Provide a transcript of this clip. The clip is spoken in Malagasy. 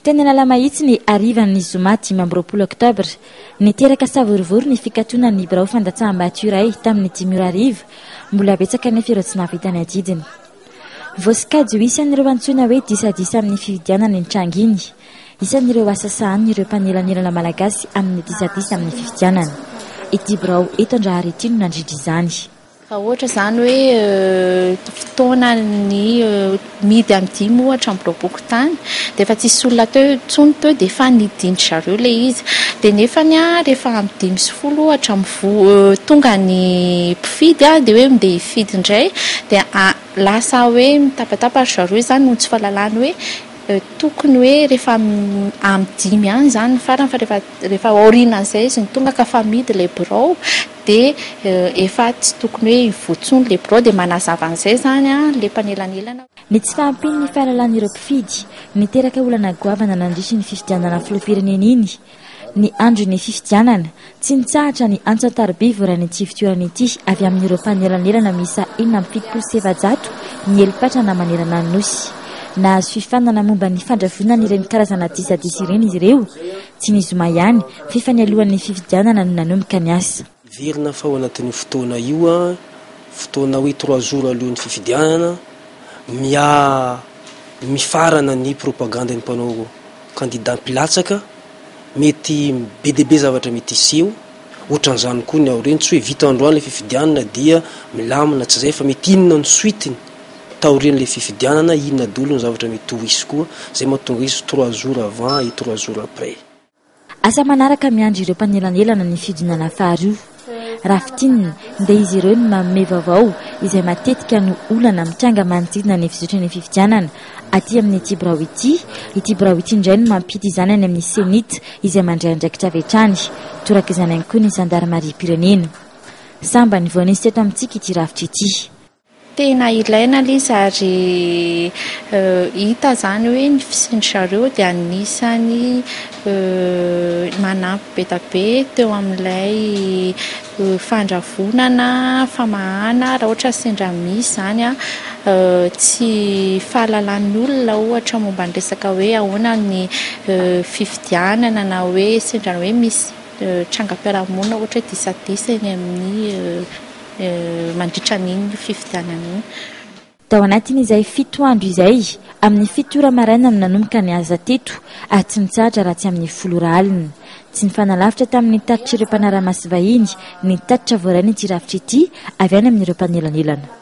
Teny Analamahitsy ny harivan'ny zoma 25 oktobra, niteraka savorovoro ny fikatonan'ny birao fandatsaham-bato iray tamin'ny dimy ora hariva, mbola betsaka anefa ireo tsy nahavita ny adidiny. Voasokajy ho isan'ireo antsoina hoe disadisa amin'ny fifidianana iny tranga iny. Isan'ireo asa sahanin'ireo mpanelanelana malagasy amin'ny disadisa amin'ny fifidianana. Ity birao eto Andraharo ity no nandrindra izany. Raha ohatra izany hoe fotoana ny mihidy amin'ny dimy ohatra ny biraom-pokontany dia efa tsisy olona teo intsony teo dia efa nidin-dry zareo ilay izy. Dia nefany rehefa amin'ny 5:10 ohatra mivoha tonga ny mpifidy dia hoe mindeha hifidy indray dia lasa hoe mitabataba ry zareo izany noho ny tsy fahalalany hoe tokony hoe rehefa amin'ny dimy ihany izany ny farany fa rehefa rehefa aorianan'izay izy no tonga ka efa mihidy ilay birao dia efa tsy tokony hoe hivoha intsony ilay birao dia manazava an'izay izany ilay mpanelanelana. Ny tsy fahampian'ny fahalalan'ireo mpifidy niteraka olana goavana nandritry ny fifidianana filoham-pirenena iny. Ny andron'ny fifidianana, tsy nitsahatra ny antso an-tariby voarain'ity fitoerana ity avy amin'ireo mpanelanelana miisa 476 nieli-patrana manerana ny Nosy. Nahazo fiofanana momba ny fandravonana ireny karazana disadisa ireny izy ireo. Tsy ny zoma ihany, f'efa nialohan'ny fifidianana no nanomboka ny asa. Heverina fa ao anatin'io fotoana io, fotoana hoe trois jours alohan'ny fifidianana, miha mifarana ny propaganden'ny mpanao kandida mpilatsaka, mety be dia be zavatra mety hiseho, ohatran'izany koa ny aoriany, tsy hoe vita androany ilay fifidianana dia milamina, tsy izay fa mety inona ny suite-ny taorian'ilay fifidianana, inona daholo ny zavatra mety ho hisy koa, izay mahatonga izy trois jours avant et trois jours après. Asa manaraka miandry ireo mpanelanelana ny fihodinana faharoa. Raha fintinina dia izy ireo no manome vaovao izay matetika no olana mitranga manodidina ny fizotry ny fifidianana aty amin'ity birao ity. Ity birao ity indray no mampita izany any amin'ny Cenit izay mandray andraikitra avy hatrany. Toraka izany ihany koa ny zandarimariam-pirenena. Sambany vao nisy teto amintsika ity rafitra ity. Tena ilaina ilay izy ary hita izany hoe ny fisian-dry zareo dia anisan'ny manampy be dia be teo amin'ilay fandravonana, famahana raha ohatra sendra misy izany tsy fahalalan'ny olona ohatra momba ny resaka hoe ahoana ny fifidianana na hoe sendra hoe misy trangam-piarahamonina ohatra hoe disadisa eny amin'ny mandritra an'iny fifidianana iny. Tao anatin'izay fito andro izay, amin'ny fito ora maraina no nanomboka ny asa teto ary tsy nitsahatra raha tsy amin'ny folo ora alina. Tsy nifanalavitra tamin'ny tatitr'ireo mpanara-maso vahiny ny tatitra voarain'ity rafitra ity avy any amin'ireo mpanelanelana.